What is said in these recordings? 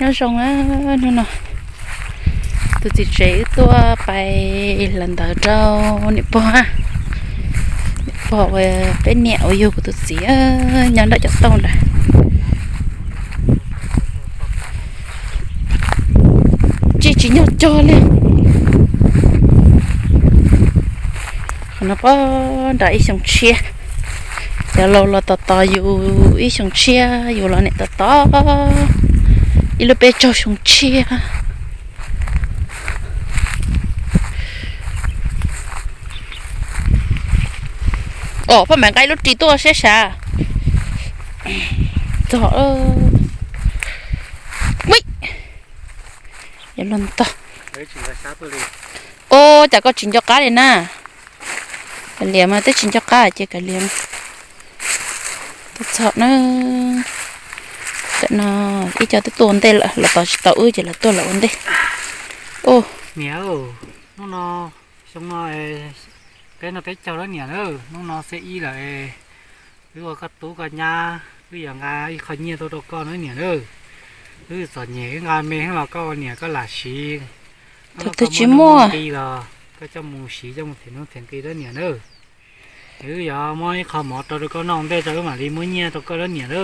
Nyob zoo, hnub no tus txiv tsev wb tuaj pais hlawv ntawv rau niam pog, niam pog uas peb niam uas yug kuv tus txiv nyob nram cov tauj ntawd. Tsis, tsis nyog cog li. Qhov no pob nram ib xyoo tshiab, cov laus los tos tos yus ib xyoo tshiab, yus los niam tos tos ib lub peb caug xyoo tshiab. Os, poj mam nqa ib lub ris tuaj seb sav. Txog, ua, yog luag ntog. Ua cas koj tsis nco qab li na? Kav liam mas twb tsis nco qab ces kav liam. Tuaj txog na, tam no ib co twb tuaj ua ntej lawm, los tos tsis tau wb ces lawv tuaj lawm ua ntej. Niam, hnub no, xyoo no peb no peb caug lawm niam na, hnub no xiab ib lawm. Wb ua koj tub koj nyab, wb yuav nqa ib qho nyiaj tuaj rau koj na niam na. Wb txom nyem wb nqa me los koj ua niam koj lam siv. Thaum twg tsis muaj nqi los koj coj mus siv coj mus them nuj them nqi lawm niam na. Wb yuav muab ib qho mov rau rau koj noj ua ntej tso wb mam li muab nyiaj rau koj lawm niam na.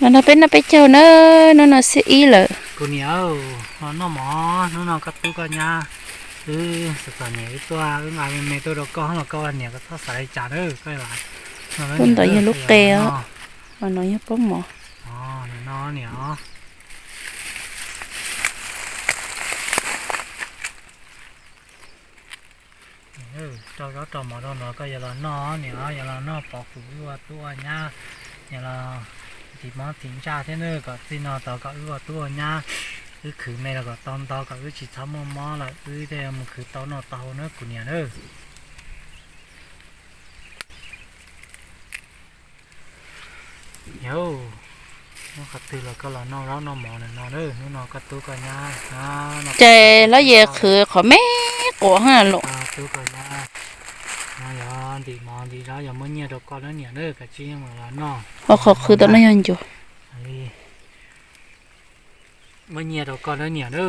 Los nrog peb noj peb caug na, hnub no xiab ib lawm. Kuv niam, los noj mov, hnub no koj tub koj nyab, wb txom txom nyem wb tuaj wb nqa me me tuaj rau koj los koj ua niam koj txhob xav li cas na. Lub ntawd yog lub qe os, no yog pob mov. Niam. Rau zaub rau mov rau no koj yuav los noj niam, yuav los noj pov hwm wb ua tub ua nyab, yuav los ntim mob ntim ntsaj thiab na, kom txij no tau kom wb ua tub ua nyab, wb khwv me los kom tau ntau kom wb tsis txhob muaj mob lawm wb thiaj yuav mus khwv tau noj tau haus na kuv niam na. Niam, hnub qhov twg los koj los noj zaub noj mov ntawm no, hnub no koj tub koj nyab. Ces lawv yeej qhwv qhov me quav hab los. Tub koj nyab, no yog ntim mov ntim zaub yog muab nyiaj rau koj lawm niam na, kav tsij yeej los noj. Qhov qhwv tau no yog ncuav. Muab nyiaj rau koj lawm niam na.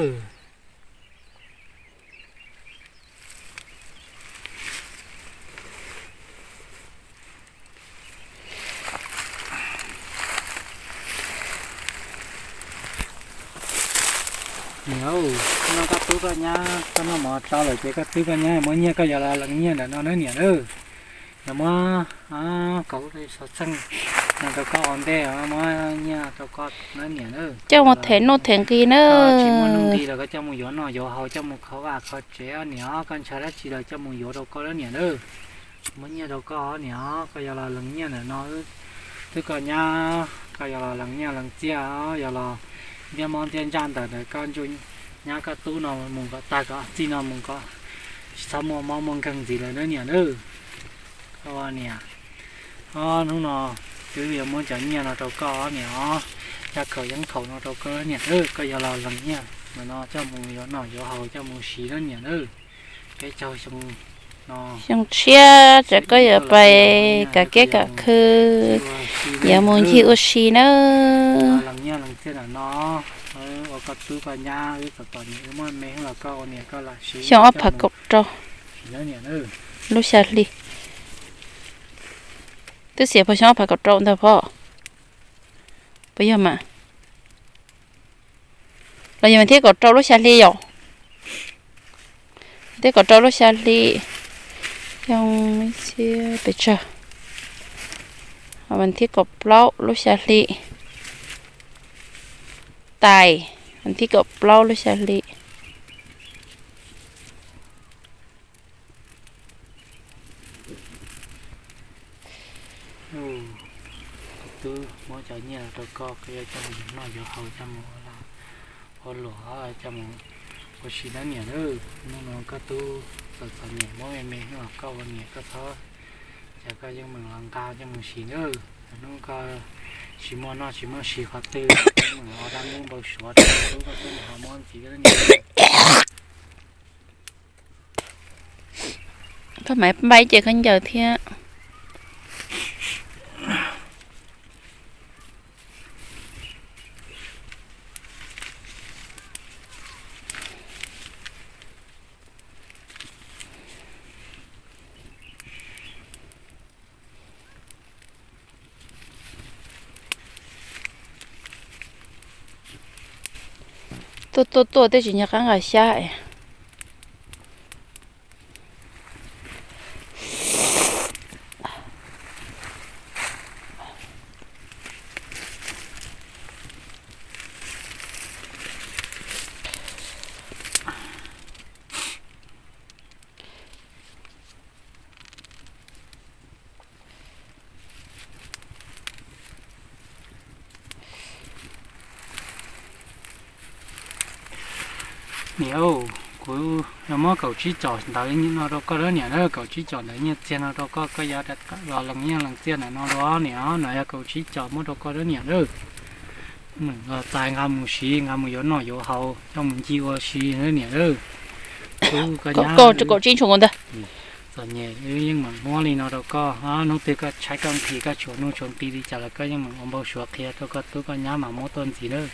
Niam, no koj tub koj nyab koj noj mov tsau lawm ces koj tub koj nyab muab nyiaj koj yuav los lees nyiaj ntawm no na niam na. Yog muab kaum xov txheej no rau koj ua ntej, muab nyiaj rau koj na niam na. Coj mus them nuj them nqi na. Tsis muaj nuj nqi los koj coj mus yuav noj yuav haus, coj mus kho vaj kho tsev niam, koj ntshaw dab tsi los coj mus yuav rau koj lawm niam na. Muab nyiaj rau koj niam, koj yuav los lees nyiaj ntawm no. Tub koj nyab, koj yuav los lees nyiaj lees txiaj, yuav los ntiab mob ntiab ntsaj ntawm ntawm koj ntsuj nyab koj tub no mus kom tag kom txij no mus kom tsis txhob muaj mob muaj nkeeg ntxiv lawm na niam na. Koj niam, hnub no twb yuav muab cov nyiaj no rau koj niam, cov khaum yeeb khaum no rau koj niam na, koj yuav los lees nyiaj ntawm no coj mus yuav noj yuav haus coj mus siv na niam na. Peb caug xyoo no, xyoo tshiab ces koj yuav pais kam kiab kam khw, yuav mus ncig ua si na. Lees nyiaj lees txiaj ntawm no ua koj tub koj nyab, wb txom txom nyem wb muaj me los koj ua niam koj lam siv. Xyoo ob phav kaum rau lub xya hli. Twb xiam phom xyoo ob phav kaum rau ntag phom. Puas yog mas? Los yog mas thiab kaum rau lub xya hli yom? Thiab kaum rau lub xya hli, xyoo ib txhiab pes tsawg, mas thiab kaum plaub lub xya hli, tais, mas thiab kaum plaub lub xya hli. Koj tub muab cov nyiaj rau koj, koj yuav coj mus yuav noj yuav haus, coj mus ua luam, coj mus ua si na niam na. Hnub no koj tub txom txom nyem muab me me los koj ua niam koj txhob, ces koj yeej meem los nqa coj mus siv na. Hnub koj tsis muaj noj tsis muaj siv qhov twg, yeej meem ua dab ntub npau suav rau koj tub koj tub mus ho muab ntxiv na niam. Koj mam npaj ib ce khaub ncaws thiab. Tuaj tuaj tuaj tej tsis nco qab nqa xyab es. Niam, kuv yuav muab kaum tsib com ntawd no rau koj lawm niam na, kaum tsib com ntawd nyiaj txiag no rau koj, koj yuav los lees nyiaj lees txiaj ntawm no dua niam, no yog kaum tsib com muab rau koj lawm niam na. Txais nqa mus siv, nqa mus yuav noj yuav haus, coj mus ncig ua si lawm niam na. Kaum tsib com ntag. Txom nyem wb yeej meem muab li no rau koj, hnub twg koj tshaib koj nqhis koj tshuav nuj tshuav nqi li cas los koj yeej meem ua npau suav qhia rau koj tub koj nyab mas muab tuaj ntxiv na.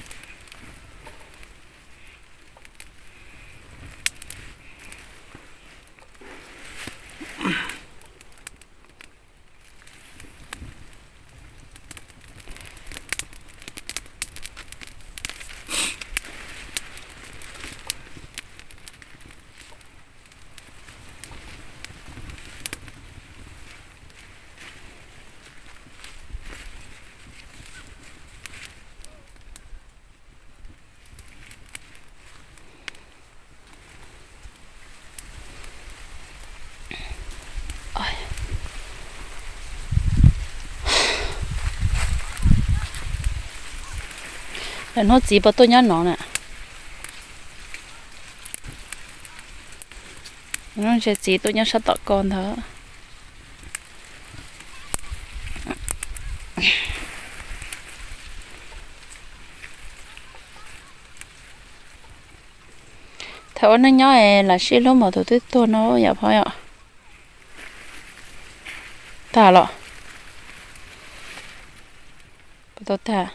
Lawv hnub txiv puas tuaj nyob no na? Hnub ntshe txiv tuaj nyob sab tom ko ntag. Thaum ua neej nyob es lam sib hlub mas tus twb tuag no yom phauj yom. Tag los? Puas tau tag?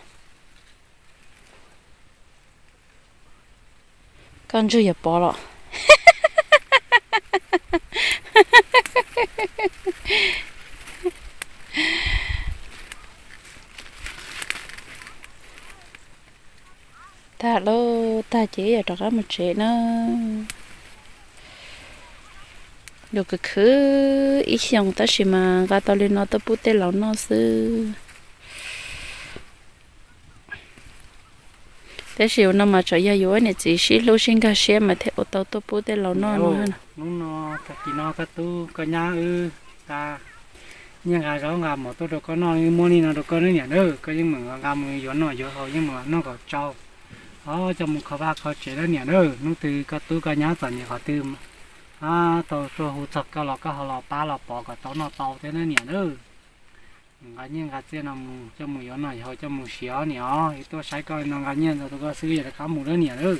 Koj ntswg yog pov los? Tag lauj, tag ces yog rov qab mus tsev na. Yus khwv khwv ib xyoos tab sis mas nqa tau li no tuaj pub tej laus noj xwb. Tab sis ua no mas tseem yog yus niam txiv sib hlub sib nkag siab mas thiaj ua tau tuaj pub tej laus noj no. Hnub no tag kis no koj tub koj nyab wb nqa nyiaj nqa zaub nqa mov tuaj rau koj noj, muab li no rau koj niam na, koj yeej meem nqa mus yuav noj yuav haus yeej meem noj kom tsau. Ho coj mus kho vaj kho tsev na niam na, hnub twg koj tub koj nyab txom nyem qhov twg tau tuaj hu txog koj los koj ho los pab los pov kom tau noj tau thiab na niam na. Nqa nyiaj nqa txiaj no mus coj mus yuav noj yuav haus coj mus siav niam os, tuaj saib koj no nqa nyiaj ntau rau koj xwb yog rov qab mus lawm niam na.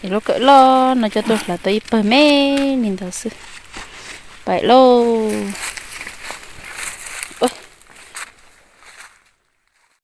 Es lub kawm loj no coj tuaj hlawv tau ib pawg me li ntawd xwb. Pais lauj.